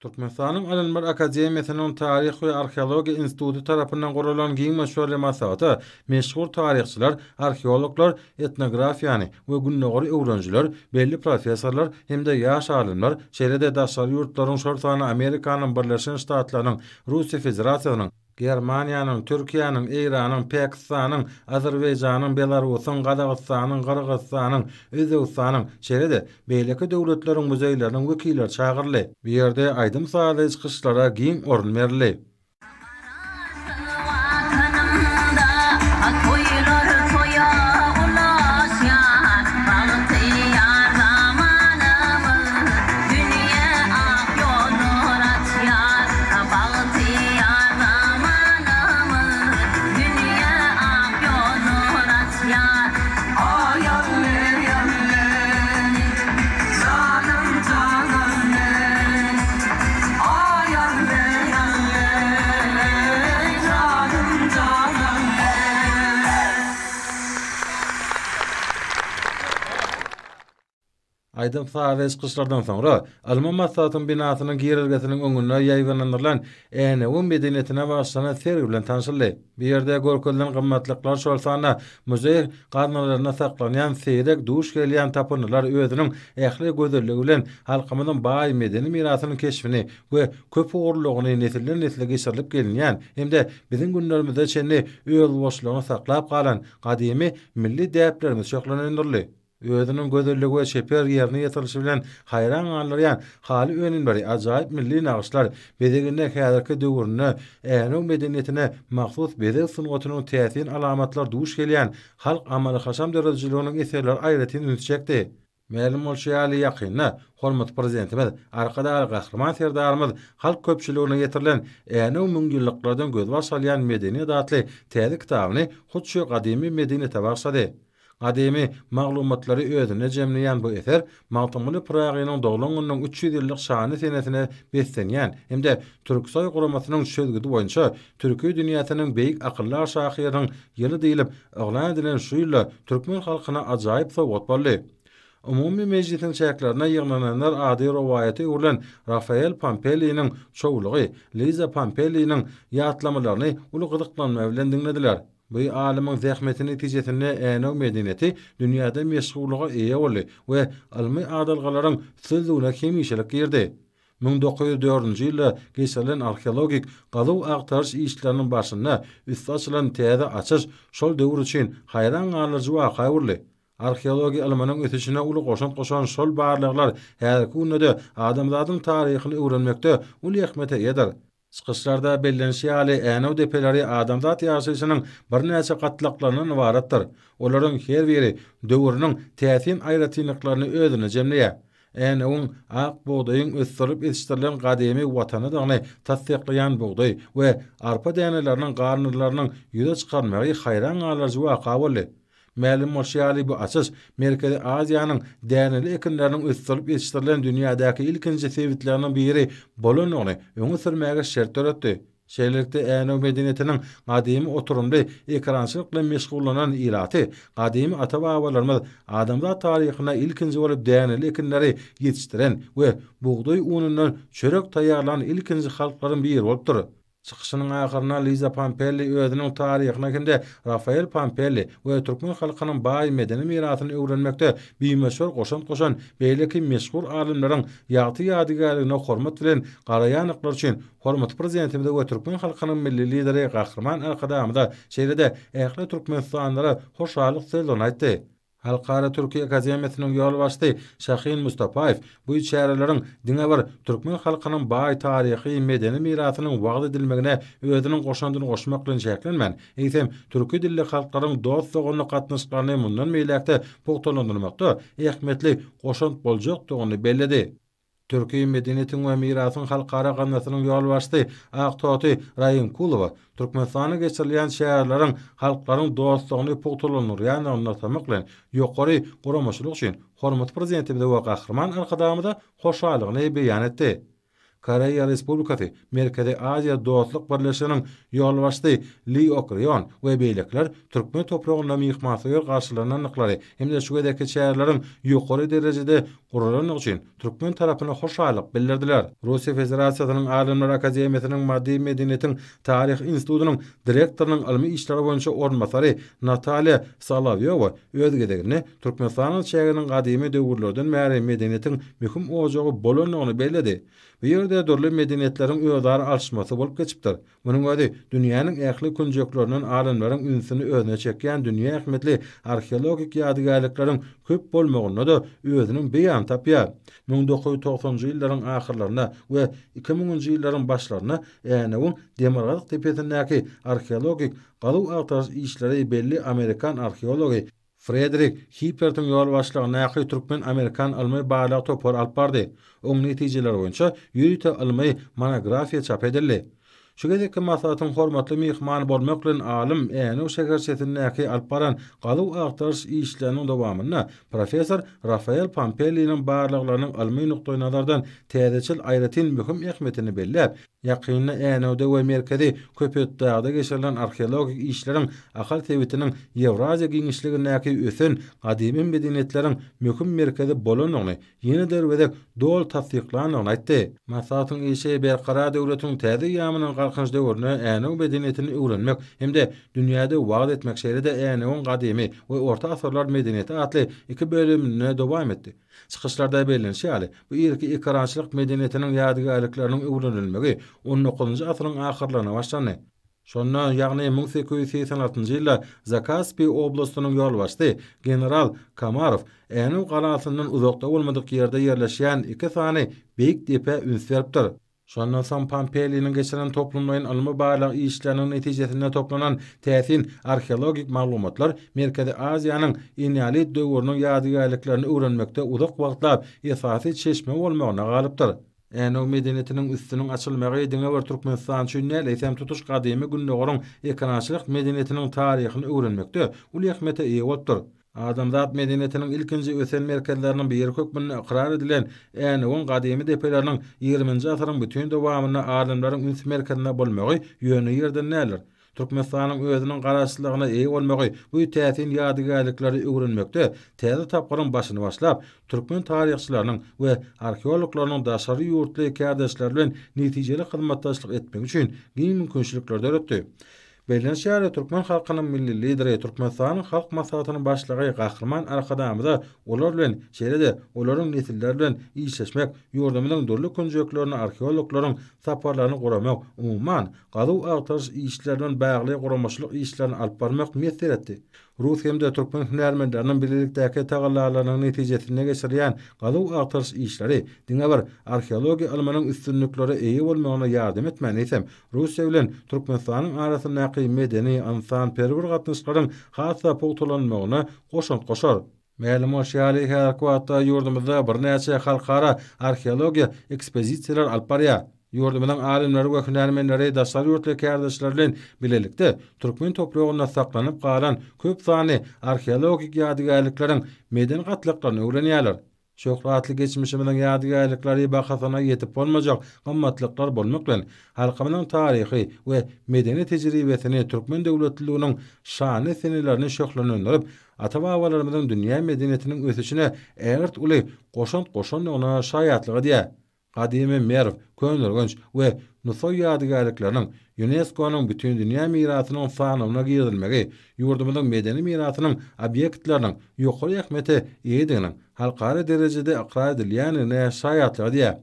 Türkmenistanyň Ylymlar akademiýasynyň Taryh we arheologiýa instituty tarapyndan guralan giň möçberli maslahata meşhur taryhçylar, arheologlar, etnografiýany we Gündogary öwrenijiler, belli professorlar hem-de ýaş alymlar, şeýle-de daşary ýurtlaryň, şol sanda Amerikanyň Birleşen Ştatlarynyň, Russiýa Federasiýasynyň, Germaniýanyň, Türkiýäniň, Eýranyň, Pakistanyň, Azerbaýjanyň, Belarusyň, Gazagystanyň, Gyrgyzystanyň, Özbegistanyň, şeýle-de beýleki döwletleriň muzeýleriniň wekilleri çagyryldy. Bu ýerde aýdym-sazly çykyşlara giň orun berildi. Açýar bagtyýar zamanamyz, Dünýä ak ýollar açýar. Aýal ýalle, janym janan men, Aýal ýalle, janym janan men. Aýdym-sazly çykyşlardan soňra, ylmy maslahatyň binasynyň girelgesiniň öňünde ýaýbaňlandyrylan Änewiň medeniýetine bagyşlanan sergi bilen tanşyldy. Bu ýerde görkezilen gymmatlyklar, şol sanda muzeý gaznalarynda saklanýan seýrek duş gelýän tapyndylar özüniň ähli gözelligi bilen halkymyzyň baý medeni mirasynyň keşbini we köpugurlylygyny nesilden-nesle geçirilip gelinýän hem-de biziň günlerimize çenli özboluşlygyny saklap galan gadymy milli däplerimizi şöhlelendirdi. Özüniň gözelligi we çeper ýerine ýetirilişi bilen haýran galdyrýan haly önümleri, ajaýyp milli nagyşlar, bezeginde häzirki döwründe Änew medeniýetine mahsus bezeg sungatynyň täsin alamatlary duş gelýän halk amaly-haşam döredijiliginiň eserleri aýratyn ünsi çekdi. Mälim bolşy ýaly, ýakynda hormatly Prezidentimiz Arkadagly Gahryman Serdarymyz halk köpçüligine ýetirilen Änew müňýyllyklardan gözbaş alýan medeniýet atly täze kitabyny hut şu gadymy medeniýete bagyşlady. Gadymy maglumatlary özünde jemleýän bu eser Magtymguly Pyragynyň doglan gününiň 300 ýyllyk şanly senesine beslenýän hem-de Türksoý guramasynyň çözgüdi boýunça Türki dünýäsiniň beýik akyldar şahyrynyň ýyly diýlip yglan edilen şu ýylda türkmen halkyna ajaýyp sowgat boldy. Umumy mejlisiň çäklerinde ýygnananlar ady rowaýata öwrülen Rafael Pompelliniň çowlugy Liza Pompelliniň ýatlamalaryny uly gyzyklanma bilen diňlediler. Bu alymyň zähmeti netijesinde Änew medeniýeti dünýäde meşhurlyga eýe boldy we ylmy adalgalaryň sözlügine hemişelik girdi. 1904-nji ýylda geçirilen arheologik gazuw-agtaryş işleriniň barşynda üsti açylan täze açyş şol döwür üçin haýran galdyryjy waka öwrüldi. Arheologiýa ylmynyň ösüşine uly goşant goşan şol barlaglar häzirki günde-de adamzadyň taryhyny öwrenmekde uly ähmiýete eýedir. Çykyşlarda bellenişi ýaly, Änew depeleri adamzat ýaşaýşynyň birnäçe gatlaklaryndan ybaratdyr. Olaryň her biri döwrüniň täsin aýratynlyklaryny özünde jemleýär. Änewiň ak bugdaýyň ösdürilip ýetişdirilen gadymy watanydygyny tassyklaýan bugdaý we arpa däneleriniň galyndylarynyň ýüze çykarmagy haýran galdyryjy waka boldy. Mälim bolşy ýaly, bu açyş Merkezi Aziýanyň däneli ekinleriniň ösdürilip ýetişdirilen dünýädäki ilkinji sebitleriniň biri bolandygyny öňe sürmäge şert döretdi. Şeýlelikde, Änew medeniýetiniň gadymy oturymly ekerançylyk bilen meşgullanan ilaty, gadymy ata-babalarymyz adamzat taryhynda ilkinji bolup däneli ekinleri ýetişdiren we bugdaý unundan çörek taýýarlan ilkinji halklaryň biri bolupdyr. Çykyşynyň ahyrynda Liza Pompelli özüniň taryhyna hem-de Rafael Pompelli we türkmen halkynyň baý medeni mirasyny öwrenmekde bimöçber goşant goşan beýleki meşhur alymlaryň ýagty ýadygärligine hormat bilen garaýandyklary üçin hormatly Prezidentimize we türkmen halkynyň Milli Lideri Gahryman Arkadagymyza, şeýle-de ähli türkmenistanlylara hoşallyk sözlerini aýtdy. Halkara Türki akademiýasynyň ýolbaşçysy Şahin Mustafaýew bu çäreleriň diňe bir türkmen halkynyň baý taryhy, medeni mirasynyň wagyz edilmegine özüniň goşandyny goşmak bilen çäklenmän, eýsem, türki dilli halklaryň dost-doganlyk gatnaşyklaryny mundan beýläk-de pugtalandyrmakda ähmiýetli goşant boljakdygyny belledi. Türki medeniýetiň we mirasyň halkara gaznasynyň ýolbaşçysy Aktoty Raýymkulowa Türkmenistanda geçirilýän çäreleriň halklaryň dostlugyny pugtalandyrýandygyny nygtamak bilen, ýokary guramaçylyk üçin hormatly Prezidentimize we Gahryman Arkadagymyza hoşallygyny beýan etdi. Koreýa Respublikasy, Merkezi Aziýa Dostluk Birleşiginiň ýolbaşçysy Li Ok Rýon we beýlekiler türkmen topragynda myhmansöýer garşylanandyklary hem-de şu gezekki çäreleriň ýokary derejede guralandygy üçin türkmen tarapyna hoşallyk bildirdiler. Russiýa Federasiýasynyň Alymlar akademiýasynyň Maddy medeniýetiň taryhy institutynyň direktorynyň ylmy işler boýunça orunbasary Natalýa Solowýowa öz gezeginde Türkmenistanyň çäginiň gadymy döwürlerden bäri medeniýetiň möhüm ojagy bolandygyny belledi. Bu ýerde dürli medeniýetleriň özara alyşmasy bolup geçipdir. Munuň özi dünýäniň ähli künjeklerinden alymlaryň ünsüni özüne çekýän dünýä ähmiýetli arheologik ýadygärlikleriň köp bolmagynda-da özüniň beýanyny tapýar. 1990-njy ýyllaryň ahyrlarynda we 2000-nji ýyllaryň başlarynda Änewiň demirgazyk depesindäki arheologik gazuw-agtaryş işleri belli amerikan arheology Frederik Hippertiň ýolbaşçylygyndaky türkmen-amerikan ylmy-barlag topary alyp bardy. Oň netijeleri boýunça ýörite ylmy monografiýa çap edildi. Şu gezekki maslahatyň hormatly myhmany bolmak bilen alym Änew şäherçesindäki alyp baran gazuw-agtaryş işleriniň dowamynda professor Rafael Pompelliniň barlaglarynyň ylmy nukdaýnazardan täzeçil aýratyn möhüm ähmiýetini belläp, Ýakynda Änewde we Merkezi Köpetdagda geçirilen arheologik işleriň Ahal sebitiniň Ýewraziýa giňişligindäki ösen gadymy medeniýetleriň möhüm merkezi bolandygyny ýene-de bir gezek doly tassyklandygyny aýtdy. Maslahatyň işi Berkarar döwletiň täze eýýamynyň Galkynyş döwründe Änew medeniýetini öwrenmek hem-de dünýäde wagyz etmek, şeýle-de Änewiň gadymy we orta asyrlar medeniýeti atly iki bölüminde dowam etdi. Çykyşlarda bellenişi ýaly, bu irki ekerançylyk medeniýetiniň ýadygärlikleriniň öwrenilmegi on dokuzynjy asyryň ahyrlarynda başlandy. Şonda, ýagny 1886-njy ýylda Zakaspiý oblastynyň ýolbaşçysy general Komarow Änew galasyndan uzakda bolmadyk ýerde ýerleşýän iki sany beýik depä üns beripdir. Şondan soň Pompeliniň geçiren toplumlaýyn ylmy-barlag işleriniň netijesinde toplanan täsin arheologik maglumatlar Merkezi Aziýanyň eneolit döwrüniň ýadygärliklerini öwrenmekde uzak wagtlap esasy çeşme bolmagyna galypdyr. Änew medeniýetiniň üstüniň açylmagy diňe bir Türkmenistan üçin däl, eýsem tutuş Gadymy Gündogaryň ekerançylyk medeniýetiniň taryhyny öwrenmekde uly ähmiýete eýe bolupdyr. Adamzat medeniýetiniň ilkinji ösen merkezleriniň biri hökmünde ykrar edilen Änewiň gadymy depeleriniň ýigriminji asyryň bütin dowamynda alymlaryň üns merkezinde bolmagy ýöne ýerden däldir. Türkmenistanyň özüniň Garaşsyzlygyna eýe bolmagy bu täsin ýadygärlikleri öwrenmekde täze tapgyryň başyny başlap, türkmen taryhçylarynyň we arheologlarynyň daşary ýurtly kärdeşleri bilen netijeli hyzmatdaşlyk etmegi üçin giň mümkinçilikleri döretdi. Bellenişi ýaly, türkmen halkynyň Milli Lideri, Türkmenistanyň Halk Maslahatynyň Başlygy Gahryman Arkadagymyza olar bilen, şeýle-de olaryň nesilleri bilen işleşmek, ýurdumyzyň dürli künjeklerine arheologlaryň saparlaryny guramak, umuman, gazuw-agtaryş işleri bilen bagly guramaçylyk işlerini alyp barmak miýesser etdi. Rus hem-de türkmen hünärmenleriniň bilelikdäki tagallalarynyň netijesinde geçirilýän gazuw-agtaryş işleri diňe bir arheologiýa ylmynyň üstünliklere eýe bolmagyna ýardam etmän, eýsem, Russiýa bilen Türkmenistanyň arasyndaky medeni, ynsanperwer gatnaşyklaryň has-da pugtalanmagyna goşant goşar. Mälim bolşy ýaly, häzirki wagtda ýurdumyzda birnäçe halkara arheologiýa ekspozisiýalary alyp barýar. Ýurdumyzyň alymlary we hünärmenleri daşary ýurtly kärdeşleri bilen bilelikde türkmen topragynda saklanyp galan köp sanly arheologik ýadygärlikleriň medeni gatlaklaryny öwrenýärler. Şöhratly geçmişimiziň ýadygärlikleri bahasyna ýetip bolmajak gymmatlyklar bolmak bilen, halkymyzyň taryhy we medeni tejribesini türkmen döwletliliginiň şanly senelerini şöhlenendirip, ata-babalarymyzyň dünýä medeniýetiniň ösüşine ägirt uly goşant goşandygyna şaýatlyk edýär. Gadymy Merw, Köneürgenç we Nusaý ýadygärlikleriniň Ýunesko-nyň Bütindünýä mirasynyň sanawyna girizilmegi ýurdumyzyň medeni mirasynyň obýektleriniň ýokary ähmiýete eýediginiň halkara derejede ykrar edilýändigine şaýatlyk edýär.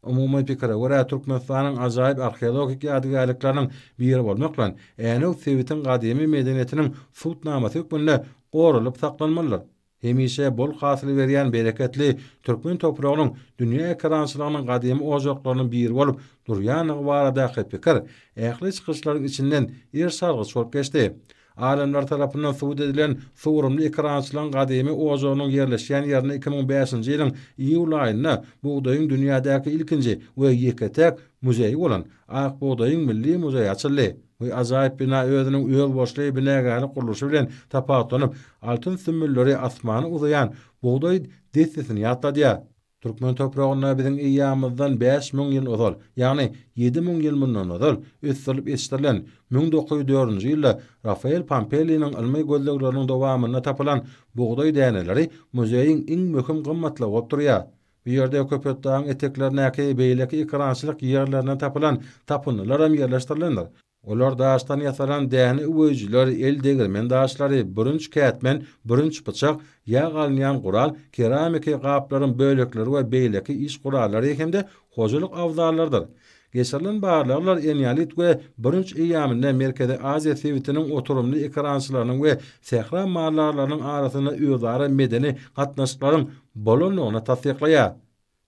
Umumy pikire görä, Türkmenistanyň ajaýyp arheologik ýadygärlikleriniň biri bolmak bilen, Änew sebitiň gadymy medeniýetiniň subutnamasy hökmünde goralyp saklanmalydyr. Hemişe bol hasyl berýän bereketli türkmen topragynyň dünýä ekerançylygynyň gadymy ojaklarynyň biri bolup durýandygy baradaky pikir ähli çykyşlaryň içinden eriş-argyç bolup geçdi. Alymlar tarapyndan subut edilen sugrumly ekerançylygyň gadymy ojagynyň ýerleşýän ýerinde 2005-nji ýylyň iýul aýynda bugdaýyň dünýädäki ilkinji we ýeke-täk muzeýi bolan Ak bugdaýyň milli muzeýi açyldy. Bu ajaýyp bina özüniň özboluşly binagärlik gurluşy bilen tapawutlanyp, altyn sümmülleri asmana uzaýan bugdaý dessesini ýatladýar. Türkmen topragynda biziň eýýamymyzdan 5000 ýyl ozal, ýagny 7000 ýyl mundan ozal ösdürilip ýetişdirilen, 1904-nji ýylda Rafael Pompeliniň ylmy gözlegleriniň dowamynda tapylan bugdaý däneleri muzeýiň iň möhüm gymmatlygy bolup durýar. Bu ýerde Köpetdagyň eteklerindäki beýleki ekerançylyk ýerlerinden tapylan tapyndylaram ýerleşdirilendir. Olar daşdan ýasalan däne üweýjiler, el degirmen daşlary, bürünç kätmen, bürünç pyçak, ýag alynýan gural, keramiki gaplaryň bölekleri we beýleki iş gurallary hem-de hojalyk abzallarydyr. Geçirilen barlaglar eneolit we bürünç eýýamynda Merkezi Aziýa sebitiniň oturymly ekerançylarynyň we sähra maldarlarynyň arasynda özara medeni gatnaşyklaryň bolandygyny tassyklaýar.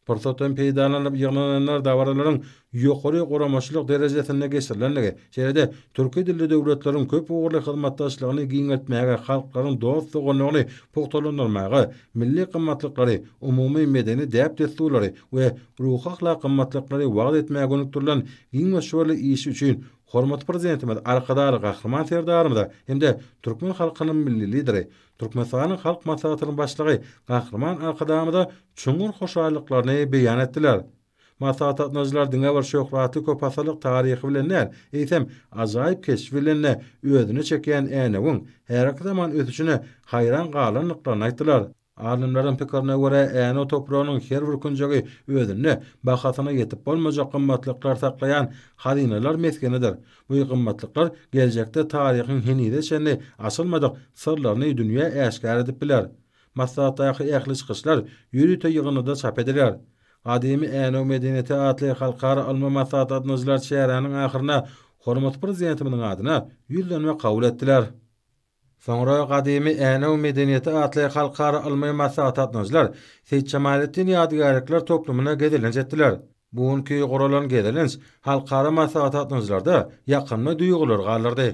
Pursatdan peýdalanyp ýygnananlar dabaralaryň ýokary guramaçylyk derejesinde geçirilendigi, şeýle-de türki dilli döwletleriň köp ugurly hyzmatdaşlygyny giňeltmäge, halklaryň dost-doganlygyny pugtalandyrmaga, milli gymmatlyklary, umumy medeni däp-dessurlary we ruhy-ahlak gymmatlyklary wagyz etmäge gönükdirilen giň möçberli işi üçin hormatly Prezidentimiz Arkadagly Gahryman Serdarymyza hem-de türkmen halkynyň Milli Lideri, Türkmenistanyň Halk Maslahatynyň Başlygy Gahryman Arkadagymyza çuňňur hoşallyklaryny beýan etdiler. Maslahata gatnaşyjylar diňe bir şöhratly köpasyrlyk taryhy bilen däl, eýsem, ajaýyp keşbi bilen-de özüne çekýän Änewiň häzirki zaman ösüşine haýran galandyklaryny aýtdylar. Alymlaryň pikirine görä, Änew topragynyň her bir künjegi özünde bahasyna ýetip bolmajak gymmatlyklary saklaýan hazynalar mesgenidir. Bu gymmatlyklar geljekde taryhyň henize çenli açylmadyk syrlaryny dünýä äşgär edip biler. Maslahatdaky ähli çykyşlar ýörite ýygyndyda çap ediler. Gadymy Änew medeniýeti atly halkara ylmy maslahat gatnaşyjylar çäräniň ahyrynda hormatly Prezidentimiziň adyna ýüzlenme kabul etdiler. Soňra Gadymy Änew medeniýeti atly halkara ylmy maslahata gatnaşyjylar Seýitjemaletdin ýadygärlikler toplumyna gezelenç etdiler. Bu günki guralan gezelenç halkara maslahata gatnaşyjylarda ýakymly duýgulary galdyrdy.